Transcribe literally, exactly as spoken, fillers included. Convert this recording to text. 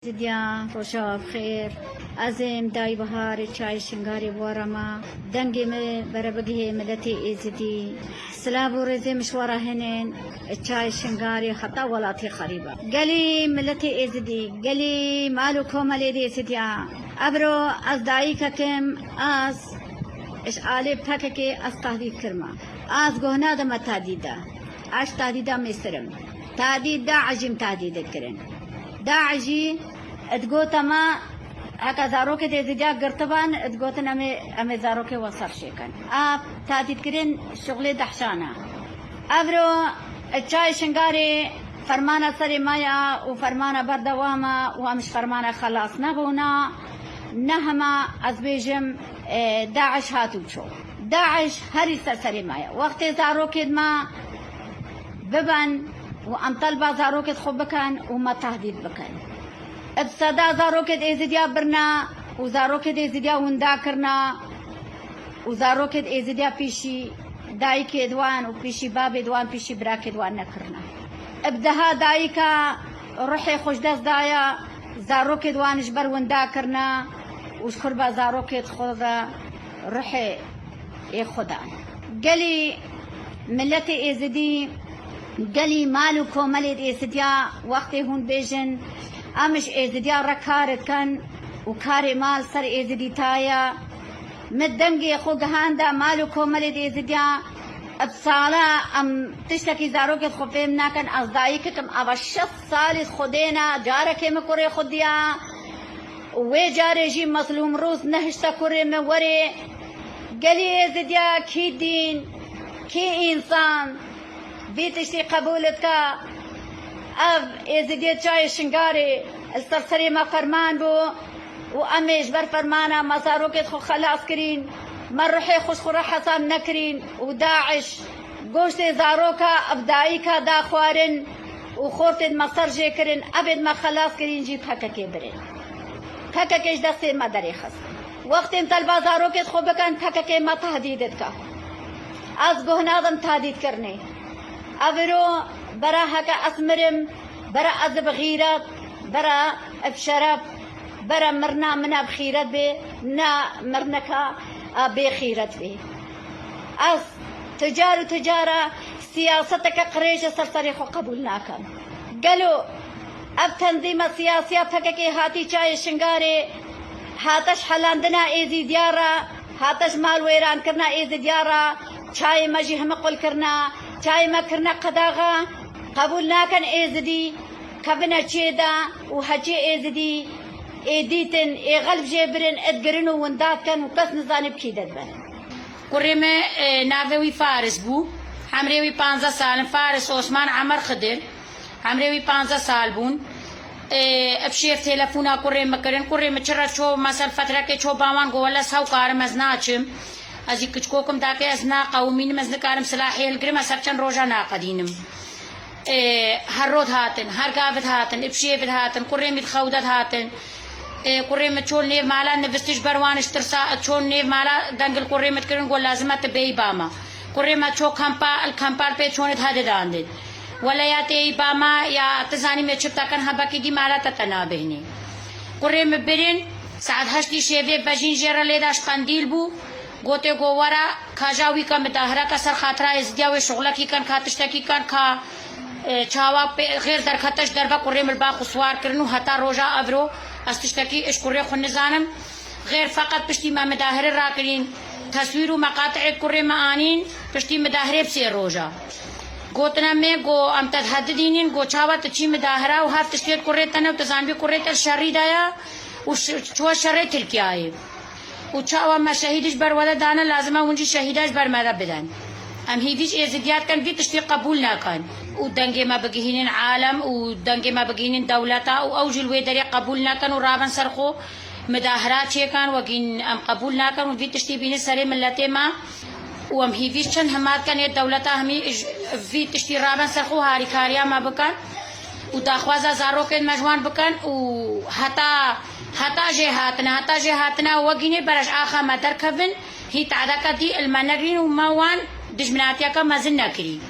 Êzidiya, roja xêr. Ez êm Dayî Biharê çayê Şingarê warama. Dengê min bere bigihê miletê Êzidî. Silav û rêzê min ji we re hene, çayê Şingarê heta welatê xerîba. Gelî miletê Êzidî, gelî mal û komelê Êzidiya. Evro ez dayîkek im, ez ji alê P K K ez tehdît kirime. Ez guh nadime tehdîde. Ez ji tehdîda mêstir im. Tehdît DAIŞ jî min tehdît dikirin. DAIŞ jî digote me, heke zarokê Êzidiya girtiban, digotin em ê, em ê zarokê we ser çêkin. A tehdîtkirin şixulê DAIŞan e. Evro çayê Şingarê fermana serê me ya û fermana berdewam e û em ji fermana xelas nebûna. Ne hema ez bêjim, e, DAIŞ hat û çû. DAIŞ herî ser serê me ye. Wextê zarokêd me biben û em telba zarokêd xwe bikin û me tehdît bikin. Bi seda zarokêd Êzidiya birina û zarokêd Êzidiya winda kirina û zarokêd Êzidiya pîşî dayikêd wan û pîşî babêd wan, pîşî birakêd wan nekirina. Bi deha dayika ruhê xwe ji dest daya, zarokêd wan ji ber winda kirina û ji kurba zarokêd xwe re ruhê ê xwe dan. Gelî miletê Êzidî, gelî mal û komelê Êzidiya wextê hûn bêjin, em ji Êzidiya re kar dikin û karê me li ser Êzidî taya. Min dengê xwe gihanda mal û komelê Êzidiya. Bi sala em tiştekî zarokê xwe fêm nakin. Ez dayikek im, ava şeş salî xwe dêna, carekê min kurê xwe diya. Wê carê jî Mezlûm Rûs nehişte kurê min werê. Gelî Êzidiya kî dîn, kî însan, vî tiştî qebûl dike? Ev Êzidiyê çayê Şingarê li ser serê me ferman bû û em ê ji ber fermana me zarokêd xwe xelas kirîn, me ruhê xwe ji xwe re hesab nekirîn û DAIŞ goştê zaroka ev dayika da xwarin û xortêd me ser jê kirin, evêd me xelas kirîn jî P K K birin. P K K ji destê me derêxist. Wextê em telba zarokêd xwe bikin, P K K me tehdît dike. Ez guh nadim tehdîtkirinê. Evro bera heke ez mirim, bera ez bi xîret, bera bi şeref, bera mirina min e bi xîret bê, ne mirineka, e, bê xîret bê. Ez ti car û ti cara siyaseteke qirêj li ser serê xwe qebûl nakim. Gelo ev tenzîma siyasiya P K K hatî çayê Şingarê, hate ji helandina Êzîdiya re, hate ji malwêrankirina Êzîdiya re, çayê me jî heme qul kirina, çayê me kirine qedaxa, qebûl nakin Êzidî kevine çê de û heçê Êzidî ê dîtin, ê xelk jê birin, ê digirin û winda dikin û kes nizane bi kî de dibe. Kurê me, e, navê wî Faris bû. Emrê wî panzdeh sal in. Faris Osman Emer Xidir. Emrê wî panzdeh sal bûn. E, bi şêr telefona kurê me kirin. Kurê me çi re ço, mesel fetrekê ço bawan, go wele ez hew karim, ez naçim. Ez jî kiçkokim, dakê ez naqewimînim, ez nikarim silah hêl girim, ez her çend roja naqedînim. E, her rot hatin, her gavit hatin, bi şêvit hatin, kurê min xewdet hatin. E, kurê min çol nêv mala nivistiş ber wan ji tirsa, çol nêv mala dengil kurê min kirin, go lazim e tu bêyî bama. Kurê min ço kampa, el kampa pê çonê hadi dandin. Wele ya têyî bama, ya tu zanî me çi takan, hebekî dî mala te te nabêhnî. Kurê min birin, saet heştî şêvê bejîn jê re lê da ji qendîl bû. Gotê go were, ka ja wî ke midahireke ser xatira Êzidiya wê şixulekî ken, ka tiştekî ken, ka, e, çawa pê, xêr derkete ji derve kurê min ba xwe siwar kirin û heta roja evro ez tiştekî ji kurê xwe nizanim. Xêr feqet piştî me midahire rakirîn, teswîr û meqati'ê kurê me anîn, piştî midahirê bi sê roja. Gotine me go em te dihedidînîn, go çawa tu çî midahire û her tiştê kurê te ne û tu zanbî kurê te şerî de ye û ş-, çiwa şerê Tirkiyeyê. Û çawa me şehîdî ji ber we de dane, lazim e hûn jî şehîda ji ber me de bidin. Em hîvî ji Êzidiya dikin, vî tiştî qebûl nakin. Û dengê me bigihînin alem û dengê me bigihînin dewleta û ew jî li wê derê qebûl nakin û rabin ser xwe midahira çêkan, wekî em qebûl nakin û vî tiştî bînin serê miletê me. Û em hîvî çend hema dikin ê dewleta hemî ji vî tiştî rabin ser xwe û harîkariya me bikin. Û daxwaza zarokên me ji wan bikin û heta, heta jê hatine, heta jê hatine wegînê bere ji axa me derkevin, hî tadeke dî li me negirîn û me wan dijminatiyeke mezin nekirî.